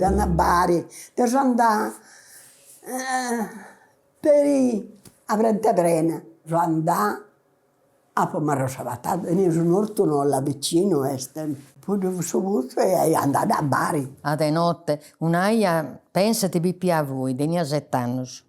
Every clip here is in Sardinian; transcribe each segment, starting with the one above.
andà a Bari, deu seu andà peri a Brente Prena, seu andà apu marrau sa patata, teneus un'ortu no là vicinu est, poi ddu fut su putzu e andà a Bari. A de notte, una 'ia, pensa pipia fui, tenia set'annus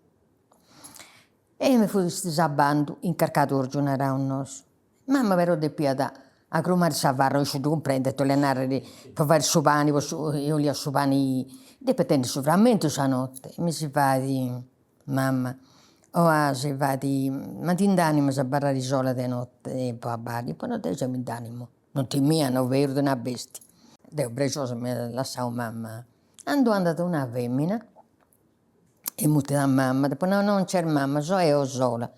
e mi fustis a bandu in carcadorgiu naraus nosu. Mama però depiat agrumari sa farra, issu ddu cumprendet, 'olia narrere po fai su pani, po su 'oliat su pani, depiat tenni su frammentu sa notte, mi si fait Mamma, o asi fait, ma ti nd'animas a abarrare sola de notte po a Bari? Apo nau, deu gei mi nd'animu, non timia, no berus de una bestia. Deu prexosa m'iat lassau mamma. Candu andat una femina e mutit a mamma, dd'apo nau, no nc'est mamma, so eo sola.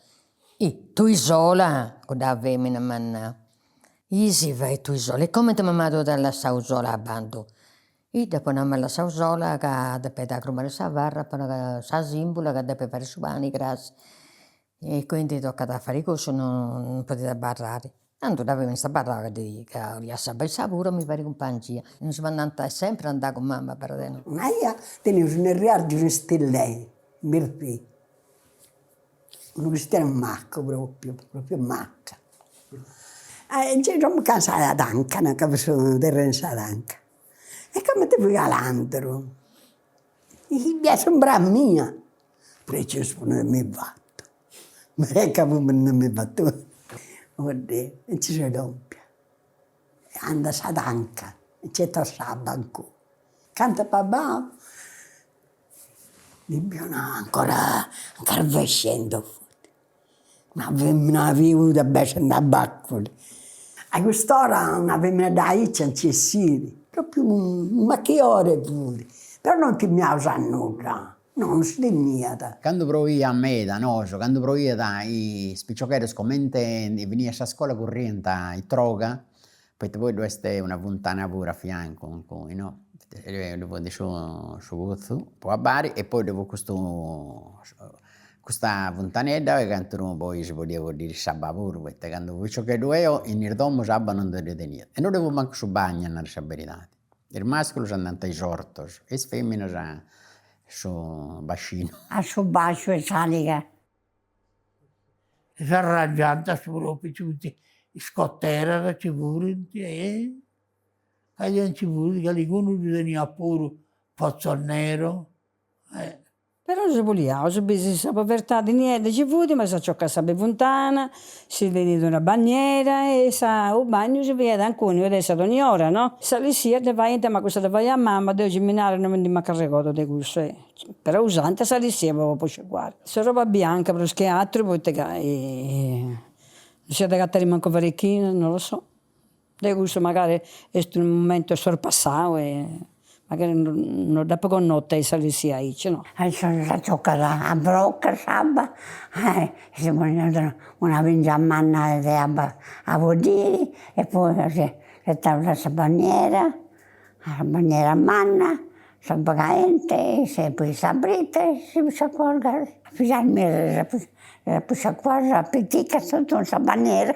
Ih, tui sola? Cudda femina m'at nau. Ih si fait tui sola, e comente mamma tua t'at lassau sola a bandu? Ih dd'apo nau m'at lassau sola ca depiat agrumare sa farra, apo nau ca sa simbula ca depiat fai su pani cras e quindi tocat a fai cussu, non podiat abarrare. Tandu dda femina est abarrada ca ddi ca 'oliat s'abba issa puru a mi fai cumpangia. Nos mandant sempri a andai cun mama però de no. Una 'ia teneus un'erriargiu in Istillei, in Birtì, unu cristianu maccu propriu, propriu macca. E nci ddu in sa tanca, ca fut su terrenu 'e sa tanca. E comente fui calandru, bia s'umbra mia, precisu po mi fatu, e ca fut mi fatu, oddio, e nci seu lompia, andu a sa tanca, nci 'etu s'abba ancora, cantu apu abbau, mi biu ancora ancora arvescendu fut Una femina fiuda bessende a baculi. A cust'ora una femina de aici nci 'essit, propriu unu machiore fut, però non timiaus a nudda, no, non si timiat. Candu proiat meda, nosu, candu proiat is piciocheddos comente finiat sa scola curriant a Itroga, poita poi ddu est una funtana puru a fiancu inguni no, ddu funt su su putzu po abbari e poi ddu fut custu custa funtanedda cantu poi si podiat boddiri s'abba puru, poita candu fui piciocheddu 'eo in is domus abba non ddi teniat e non ddi fut mancu su bagnu a nai sa beridadi, is masculus andant a is ortus e is feminas a su bacinu. A su basciu 'e s'aliga. S'arrangiant a su propriu, nci funt is coteras, nci furint e ca nci fut calicunu ddu teniat puru pozzonero e. Però si puliaus, bis sa povertadi niedda ci fut, ma s'acioccat s'abba 'e funtana, si teniat una bagnera e sa u bagnu si faiat ancuni, podessat ogni ora, no? Sa lissia dda faiant, ma cussa dda faiat mama, deu gei mi naru non mi ndi mancu arregodu de cussu e Però usant sa lissia po po sciacuare. Sa roba bianca prus che atru poita ca non s'iat agatari mancu varechina, non lo so. Deu cussu magari est unu momentu sorpassau e magari non dd'apu connota sa lissia aici no. S'aciocat a brocca s'abba e si poniat una pingia manna de abba a buddiri e poi si 'etaiat a sa bagnera A bagnera manna, s'abba caente, e poi sa frita e si sciacuat, fizas mias s'apu sciacuadas a piticas totu in sa bagnera.